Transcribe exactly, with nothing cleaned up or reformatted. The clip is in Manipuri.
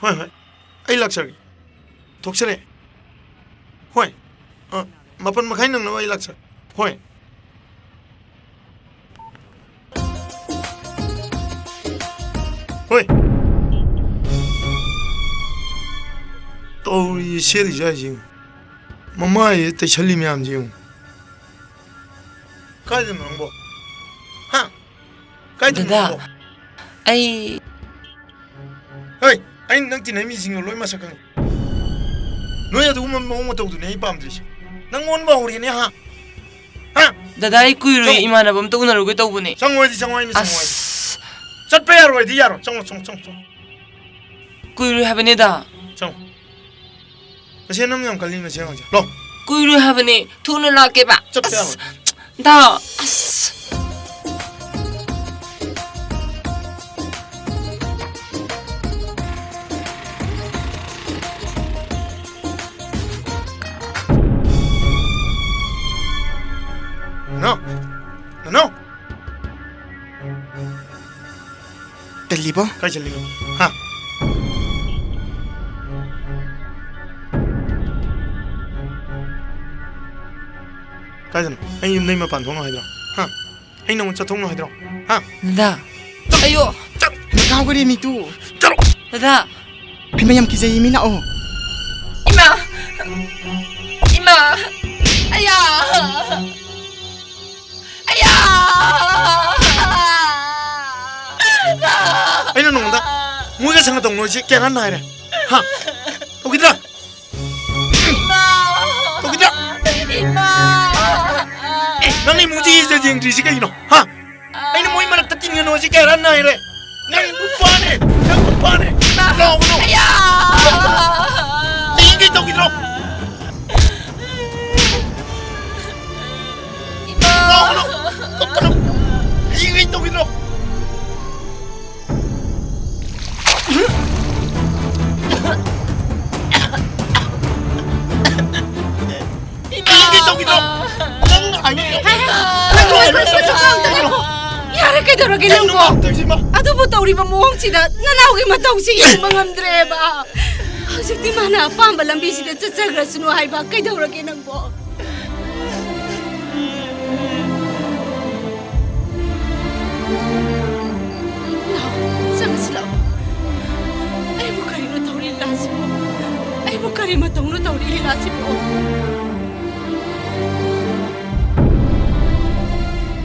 ꯍꯣꯏ, ꯍꯣꯏ꯫ ꯑꯩ ꯂꯥꯛꯆꯔꯒꯦ꯫ ꯊꯣꯛꯆꯔꯦ꯫ ꯍꯣꯏ꯫ ꯑ, ꯃꯥꯄꯟ ꯃꯈꯥꯏ ꯅꯪꯅꯕ ꯑꯩ ꯂꯥꯛꯆꯔꯒꯦ꯫ ꯍꯣꯏ꯫ ꯍꯣꯏ꯫ ꯇꯧꯔꯤ ꯁꯦꯠꯂꯤꯁꯦ ꯍꯥꯏꯁꯦ ꯌꯦꯡꯉꯨ꯫ ꯃꯃꯥꯏꯁꯦ ꯇꯩꯁꯜꯂꯤ ꯃꯌꯥꯝꯁꯦ ꯌꯦꯡꯉꯨ꯫ ꯀꯥꯏꯗꯅꯣ ꯅꯪꯕꯣ? ꯍꯥ? ꯀꯥꯏꯗꯅꯣ ꯗꯗꯥ, ꯅꯪꯕꯣ? ꯑꯩ ꯍꯣꯏ, ꯑꯩ ꯅꯪ ꯇꯤꯟꯅꯩ ꯃꯤꯁꯤꯡꯗꯣ ꯂꯣꯏ ꯃꯁꯛ ꯈꯪꯉꯤ꯫ ꯅꯣꯏ ꯑꯗꯨꯒꯨꯝꯕ ꯃꯑꯣꯡ ꯃꯇꯧꯗꯨꯅꯦ ꯑꯩ ꯄꯥꯝꯗ꯭ꯔꯤꯁꯦ꯫ ꯅꯪ ꯑꯣꯟꯕ ꯍꯧꯔꯦꯅꯦ, ꯍꯥ? ꯍꯥ? ꯗꯗꯥ, ꯑꯩ ꯀꯨꯏꯔꯣꯏ, ꯆꯪꯉꯣ꯫ ꯏꯃꯥꯟꯅꯕ ꯑꯝꯇ ꯎꯅꯔꯨꯒꯦ ꯇꯧꯕꯅꯦ꯫ ꯆꯪꯉꯣ ꯍꯥꯏꯗꯤ ꯆꯪꯉꯣ ꯍꯥꯏꯅꯤ, ꯆꯪꯉꯣ ꯍꯥꯏꯗꯤ꯫ ꯑꯁ꯫ ꯆꯠꯄ ꯌꯥꯔꯣꯏ ꯍꯥꯏꯗꯤ ꯌꯥꯔꯣꯏ꯫ ꯆꯪꯉꯣ, ꯆꯪꯉꯣ, ꯆꯪꯉꯣ, ꯆꯪꯉꯣ꯫ ꯀꯨꯏꯔꯣꯏ ꯍꯥꯏꯕꯅꯤꯗ꯫ ꯆꯪꯉꯣ꯫ ꯃꯁꯤ ꯅꯪ ꯌꯥꯝ ꯀꯜꯂꯤ, ꯃꯁꯤ ꯑꯉꯥꯡꯁꯦ꯫ ꯂꯣ꯫ ꯀꯨꯏꯔꯣꯏ ꯍꯥꯏꯕꯅꯦ꯫ ꯊꯨꯅ ꯂꯥꯛꯀꯦꯕ꯫ ꯆꯠꯄ ꯑꯁ꯫ ꯌꯥꯔꯣꯏ꯫ ꯗꯥ꯫ ꯑꯁ꯫ ꯅꯅꯥꯎ! ꯅꯅꯥꯎ! ꯇꯜꯂꯤꯕꯣ? ꯀꯥꯏ ꯆꯠꯂꯤꯅꯣ? ꯍꯥ? ꯀꯥꯏꯗꯅꯣ? ꯑꯩ ꯌꯨꯝꯗꯩ ꯃꯄꯥꯟ ꯊꯣꯛꯅꯣ ꯍꯥꯏꯗ꯭ꯔꯣ? ꯍꯥ? ꯑꯩ ꯅꯉꯣꯟ ꯆꯠꯊꯣꯛꯅꯣ ꯍꯥꯏꯗ꯭ꯔꯣ? ꯍꯥ? ꯗꯗꯥ꯫ ꯆꯠ-, ꯑꯌꯣ! ꯆꯠ-, ꯅꯀꯥꯎꯒꯔꯦ ꯃꯤꯇꯨ꯫ ꯆꯠꯂꯣ! ꯗꯗꯥ꯫ ꯍꯩꯃꯥ, ꯌꯥꯝ ꯀꯤꯖꯩꯌꯦ, ꯃꯤ ꯂꯥꯛꯑꯣ꯫ ꯏꯃꯥ! ꯏꯃꯥ! ꯑꯌꯥ! ꯑꯌꯥ! ꯑꯩꯅ ꯅꯉꯣꯟꯗ ꯃꯣꯏꯒ ꯁꯪꯒ ꯇꯧꯅꯣꯏꯁꯦ ꯀꯌꯥꯔꯛ ꯍꯟꯅ ꯍꯥꯏꯔꯦ? ꯍꯥ? ꯇꯧꯈꯤꯗ꯭ꯔꯥ? ꯏꯃꯥ! ꯇꯧꯈꯤꯗ꯭ꯔꯥ? ꯏꯃꯥ! ꯑꯦ, ꯅꯪ ꯏꯃꯨꯡꯁꯤ ꯌꯦꯡꯗ꯭ꯔꯤꯁꯤ ꯀꯩꯒꯤꯅꯣ? ꯍꯥ? ꯑꯩꯅ ꯃꯣꯏ ꯃꯔꯛꯇ ꯇꯤꯟꯒꯅꯣꯁꯤ ꯀꯌꯥꯔꯛ ꯍꯟꯅ ꯍꯥꯏꯔꯦ? ꯅꯪ ꯅꯨꯄꯥꯅꯦ! ꯅꯪ ꯅꯨꯄꯥꯅꯦ! ꯂꯥꯎꯒꯅꯨ! ꯑꯌꯥ! ꯍꯌꯦꯡꯈꯩ ꯇꯧꯈꯤꯗ꯭ꯔꯣ? ꯏꯃꯥ! ꯂꯥꯎꯒꯅꯨ! ꯀꯞꯀꯅꯨ! ꯍꯌꯦꯡꯈꯩ ꯇꯧꯈꯤꯗ꯭ꯔꯣ? ꯏꯃꯥ! ꯍꯌꯦꯡꯈꯩ ꯇꯧꯈꯤꯗ꯭ꯔꯣ? ꯅꯪꯅ ꯍꯥꯏꯕ ꯅꯪꯅ ꯍꯥꯏꯕ ꯌꯥꯔꯦ, ꯀꯩꯗꯧꯔꯒꯦ ꯅꯪꯕꯣ? ꯅꯪꯅ ꯇꯧꯔꯤꯁꯤꯃ? ꯑꯗꯨꯕꯨ ꯇꯧꯔꯤꯕ ꯃꯑꯣꯡꯁꯤꯗ ꯅꯅꯥꯎꯒꯤ ꯃꯇꯧꯁꯤ ꯌꯦꯡꯕ ꯉꯝꯗ꯭ꯔꯦꯕ꯫ ꯍꯧꯖꯤꯛꯇꯤ ꯃꯥꯅ ꯑꯄꯥꯝꯕ ꯂꯝꯕꯤꯁꯤꯗ ꯆꯠꯆꯈ꯭ꯔꯁꯅꯨ ꯍꯥꯏꯕ꯫ ꯀꯩꯗꯧꯔꯒꯦ ꯅꯪꯕꯣ? ꯂꯥꯛꯑꯣ, ꯆꯪꯉꯁꯤ ꯂꯥꯛꯑꯣ꯫ ꯑꯩꯕꯨ ꯀꯔꯤꯅꯣ ꯇꯧꯔꯤ ꯂꯤꯂꯥꯁꯤꯕꯣ? ꯑꯩꯕꯨ ꯀꯔꯤ ꯃꯇꯧꯅꯣ ꯇꯧꯔꯤ ꯂꯤꯂꯥꯁꯤꯕꯣ?